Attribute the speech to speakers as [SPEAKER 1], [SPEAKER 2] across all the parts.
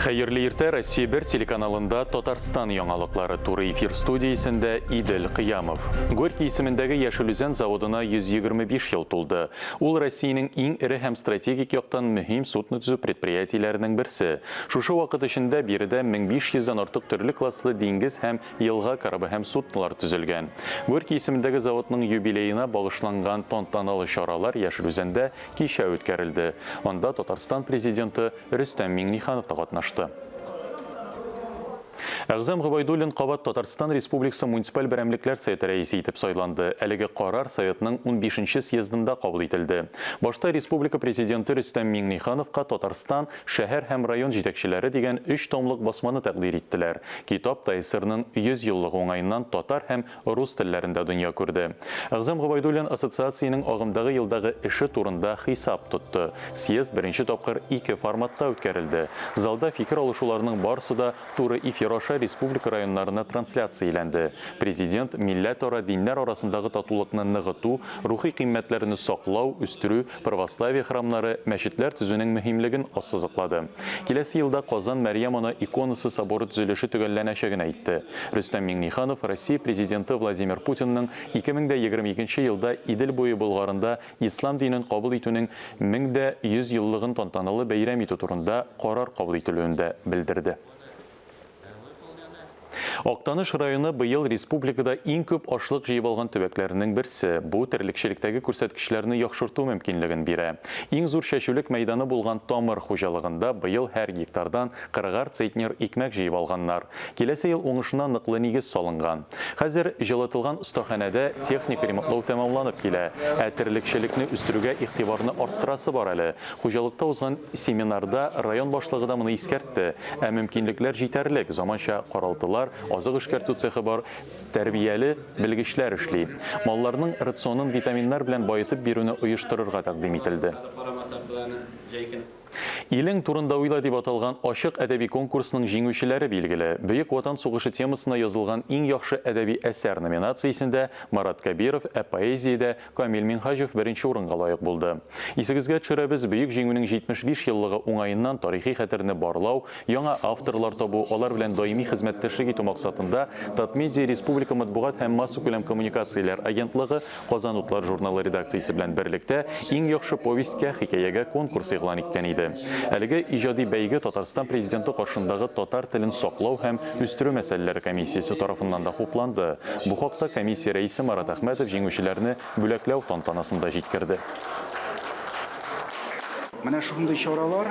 [SPEAKER 1] Хәерле иртә, Россия 1 телеканалында Татарстан яңалыклары туры эфир студиясендә Идел Кыямов. Горький исемендәге Яшел Үзән заводына 125 ел тулды. Ул Россиянең иң эре һәм стратегик яктан мөһим судно төзү предприятиеләренең берсе. Шушы вакыт эчендә биредә 1500 дән артык төрле класслы диңгез һәм елга корабы һәм суднолар төзелгән. Горький исемендәге заводның юбилеена багышланган тантаналы чаралар Яшел Үзәндә кичә үткәрелде. Анда Татарстан Президенты Рөстәм Миңнеханов та катнашты. Әгъзам Гобәйдуллин кабат Татарстан Республикасы муниципаль берәмлекләр советы рәисе итеп сайланды. Әлеге карар советның унбишенче съездында кабул ителде. Башта республика Президенты Рөстәм Миңнехановка Татарстан, шәһәр һәм район җитәкчеләре дигән өч томлык басманы тәкъдир иттеләр. Китап ТАССРның 100 еллыгы уңаеннан татар һәм рус телләрендә дөнья күрде. Әгъзам Гобәйдуллин ассоциациянең агымдагы елдагы эше турында хисап тотты. Съезд беренче тапкыр ике форматта үткәрелде. Залда фикер алышуларның барысы да туры эфир аша республика районнарына трансляцияләнде. Президент милләтара, диннәр арасындагы татулыкны ныгыту, рухи кыйммәтләрне саклау, үстерү, православие храмнары, мәчетләр төзүнең мөһимлеген ассызыклады. Киләсе елда Казан Мәрьям Ана иконасы соборы төзелеше төгәлләнәчәген әйтте. Рөстәм Миңнеханов Россия Президенты Владимир Путинның 2022 елда Идел буе Болгарында ислам динен кабул итүнең 1100 еллыгын тантаналы бәйрәм итү турында карар кабул ителүен дә белдерде. Актаныш районы быел республикада иң күп ашлык җыеп алган төбәкләрнең берсе. Бу терлекчелектәге күрсәткечләрне яхшырту мөмкинлеген бирә. Иң зур чәчүлек мәйданы булган Тамыр хуҗалыгында быел һәр гектардан кырыгар центнер икмәк җыеп алганнар. Киләсе ел уңышына ныклы нигез салынган. Хәзер җылытылган остаханәдә техник ремонтлау тәмамланып килә. Ә терлекчелекне үстерүгә игътибарны арттырасы бар әле. Хуҗалыкта узган семинарда район башлыгы да моны искәртте. Ә мөмкинлекләр җитәрлек, заманча каралтылар, азык эшкәртү цехы бар, тәрбияле белгечләр эшли. Малларның рационын витаминнар белән баетып бирүне оештырырга тәкъдим ителде. Илең турында уйла дип аталган ачык әдәби конкурсның җиңүчеләре билгеле. Бөек Ватан сугышы темасына язылган иң яхшы әдәби әсәр номинациясендә Марат Кәбиров, ә поэзиядә Камил Минһаҗев беренче урынга лаек булды. Исегезгә төшерәбез, Бөек Җиңүнең 75 еллыгы уңаеннан тарихи хәтерне барлау, яңа авторлар табу, алар белән даими хезмәттәшлек итү максатында Татмедиа республика матбугат һәм массакүләм коммуникацияләр агентлыгы Казан утлары журналы редакциясе белән берлектә Иң яхшы повестькә, хикәягә конкурс игълан иткән иде. Әлеге иҗади бәйге Татарстан Президенты каршындагы татар телен саклау һәм үстерү мәсьәләләре комиссиясе тарафыннан да хупланды. Бу хакта комиссия рәисе Марат Әхмәтов җиңүчеләрне бүләкләү тантанасында җиткерде.
[SPEAKER 2] Менә шундый чаралар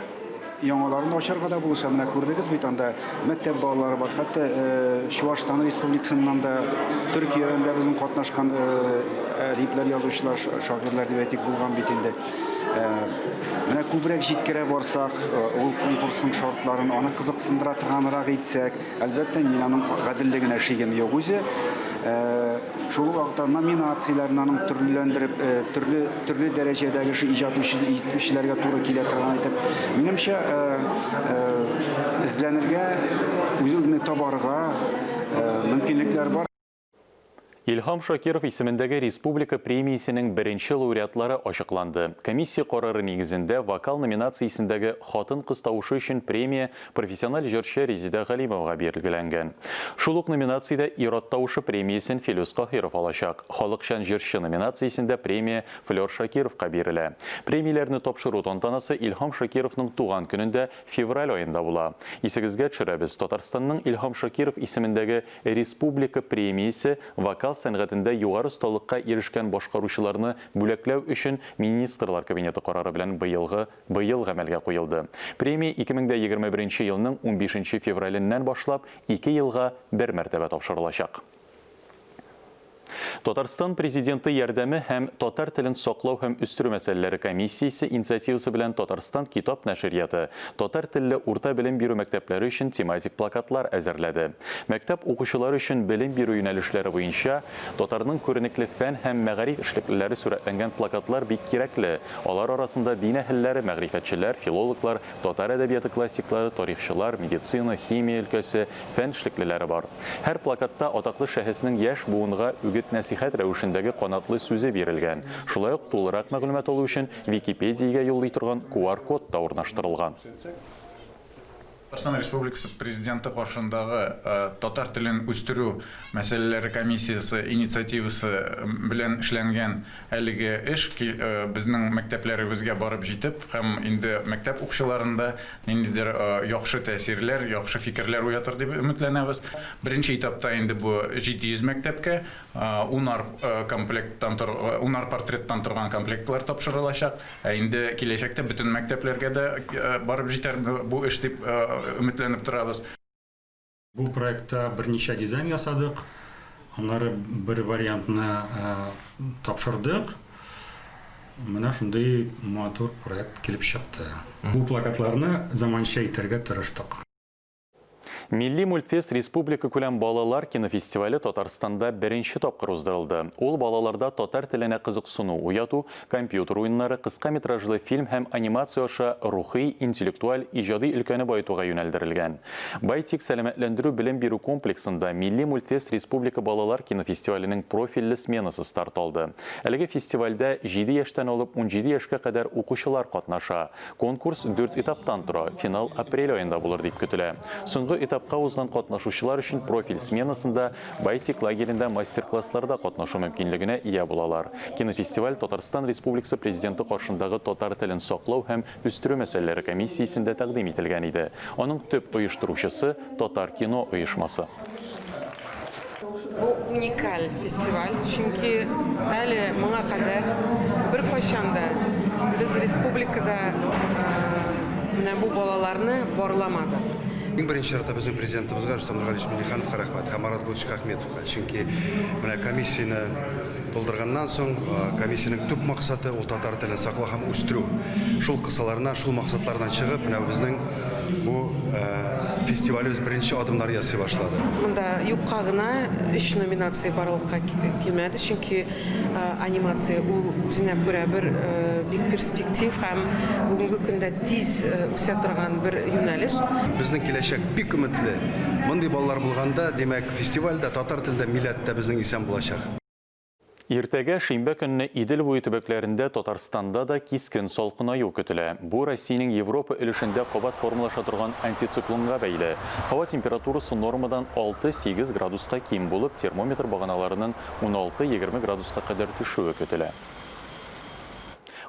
[SPEAKER 2] яңаларын ачарга да булыша. Менә күрдегез бит, анда мәктәп балалары бар, хәтта Чуашстан республикасыннан да, Төркиядән дә безнең катнашкан әдипләр, язучылар, шагыйрьләр дип әйтик, булган бит инде. Менә күбрәк җиткерә барсак, ул конкурсның шартларын, аны кызыксындыра торганрак итсәк, Әлбәттә, мин аның гаделлегенә шигем юк үзе. Шул ук вакытта номинацияләрен аның төрлеләндереп, төрле төрле дәрәҗәдәге шул иҗат итүчеләргә туры килә торган итеп. Минемчә, эзләнергә, үз-үзеңне табарга мөмкинлекләр бар.
[SPEAKER 1] Илһам Шакиров исемендәге республика премиясенең беренче лауреатлары ачыкланды. Комиссия карары нигезендә вокал номинациясендәге Хатын-кыз тавышы өчен премия профессиональ җырчы Резеда Галимовага билгеләнгән. Шул ук номинациядә Ир-ат тавышы премиясен Филүс Каһиров алачак. Халыкчан җырчы номинациясендә премия Флер Шакировка бирелә. Премияләрне тапшыру тантанасы Илһам Шакировның туган көнендә февраль аенда була. Исегезгә төшерәбез, Татарстанның Илһам Шакиров исемендәге Республика премиясе вокал сәнгатендә югары осталыкка ирешкән башкаручыларны бүләкләү өчен Министрлар Кабинеты карары белән быелгы быел гамәлгә куелды. Премия 2021 елның унбишенче февраленнән башлап ике елга бер мәртәбә тапшырылачак. Татарстан Президенты ярдәме һәм татар телен саклау һәм үстерү мәсьәләләре комиссиясе инициативасы белән Татарстан китап нәшрияты татар телле урта белем бирү мәктәпләре өчен тематик плакатлар әзерләде. Мәктәп укучылары өчен белем бирү юнәлешләре буенча татарның күренекле фән һәм мәгариф эшлеклеләре сурәтләнгән плакатлар бик кирәкле. Алар арасында дин әһелләре, мәгърифәтчеләр, филологлар, татар әдәбияты классиклары, тарихчылар, медицина, химия өлкәсе, фән эшлеклеләре бар. Һәр плакатта атаклы шәхеснең яшь буынга үгет-нәсыйхәт рәвешендәге канатлы сүзе бирелгән. Шулай ук тулырак мәгълүмат алу өчен Википедиягә юллый торган QR-код та урнаштырылган.
[SPEAKER 3] Татарстан Республикасы Президенты каршындагы татар телен үстерү мәсьәләләре комиссиясе инициативасы белән эшләнгән әлеге эш безнең мәктәпләребезгә барып җитеп һәм инде мәктәп укчыларында ниндидер яхшы тәэсирләр, яхшы фикерләр уятыр дип өметләнәбез. Беренче этапта инде бу 700 мәктәпкә унар комплекттан унар портреттан торган комплектлар тапшырылачак. Ә инде киләчәктә бөтен мәктәпләргә дә барып җитәр бу эш дип өметләнеп торабыз.
[SPEAKER 4] Бу проектта берничә дизайн ясадык. Аннары бер вариантны тапшырдык. Менә шундый матур проект килеп чыкты. Бу плакатларны заманча итәргә тырыштык.
[SPEAKER 1] Милли мультфест республикакүләм балалар кинофестивале Татарстанда беренче тапкыр уздырылды. Ул балаларда татар теленә кызыксыну уяту, компьютер уеннары, кыска метражлы фильм һәм анимация аша рухи, интеллектуаль, иҗади өлкәне баетуга юнәлдерелгән. Байтик сәламәтләндерү-белем бирү комплексында Милли мультфест республика балалар кинофестиваленең профильле сменасы старт алды. Әлеге фестивальдә җиде яшьтән алып 17 яшькә кадәр укучылар катнаша. Конкурс дүрт этаптан тора, финал апрель аенда булыр дип көтелә. Соңгы этапка узган катнашучылар өчен профиль сменасында Байтик лагеренда мастер-классларда катнашу мөмкинлегенә ия булалар. Кинофестиваль Татарстан Республикасы Президенты каршындагы татар телен саклау һәм үстерү мәсьәләләре комиссиясендә тәкъдим ителгән иде. Аның төп оештыручысы, Татаркино оешмасы.
[SPEAKER 5] Бу уникаль фестиваль, чөнки әле моңа кадәр беркайчан да без республикада менә бу балаларны барламадык.
[SPEAKER 6] Иң беренче чиратта безнең президентыбызга Рөстәм Нургалиевич Миңнехановка рәхмәт һәм Марат Булатовичка Ахметовка. Чөнки менә комиссияне булдырганнан соң, комиссиянең төп максаты ул татар телен саклау һәм үстерү. Шул кысаларыннан, шул максатлардан чыгып, менә безнең бу фестивалебез беренче адымнар ясый башлады.
[SPEAKER 5] Монда юкка гына өч номинация барлыкка килмәде, чөнки анимация ул үзенә күрә бер бик перспектив һәм бүгенге көндә тиз үсә торган бер юнәлеш.
[SPEAKER 6] Безнең киләчәк бик өметле. Мондый балалар булганда, димәк, фестиваль дә, татар теле дә, милләт тә безнең исән булачак.
[SPEAKER 1] Иртәгә, шимбә көнне Идел буе төбәкләрендә, Татарстанда да кискен салкынаю көтелә. Бу Россиянең Европа өлешендә кабат формалаша торган антициклонга бәйле. Һава температурасы нормадан 6-8 градуска ким булып, термометр баганаларының 16-20 градуска кадәр төшүе көтелә.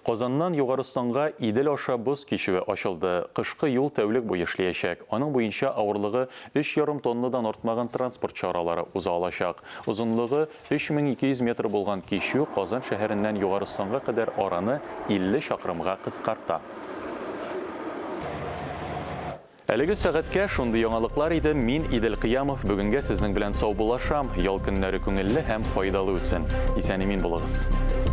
[SPEAKER 1] Казаннан Югары Осланга Идел аша боз кичүе ачылды. Кышкы юл тәүлек буе эшләячәк. Аның буенча авырлыгы өч ярым тоннадан артмаган транспорт чаралары уза алачак. Озынлыгы 3200 метр булган кичү Казан шәһәреннән Югары Осланга кадәр араны 50 чакрымга кыскарта. Әлеге сәгатькә шундый яңалыклар иде. Мин, Идел Кыямов, бүгенгә сезнең белән саубуллашам. Ял көннәре күңелле һәм файдалы үтсен. Исән-имин булыгыз.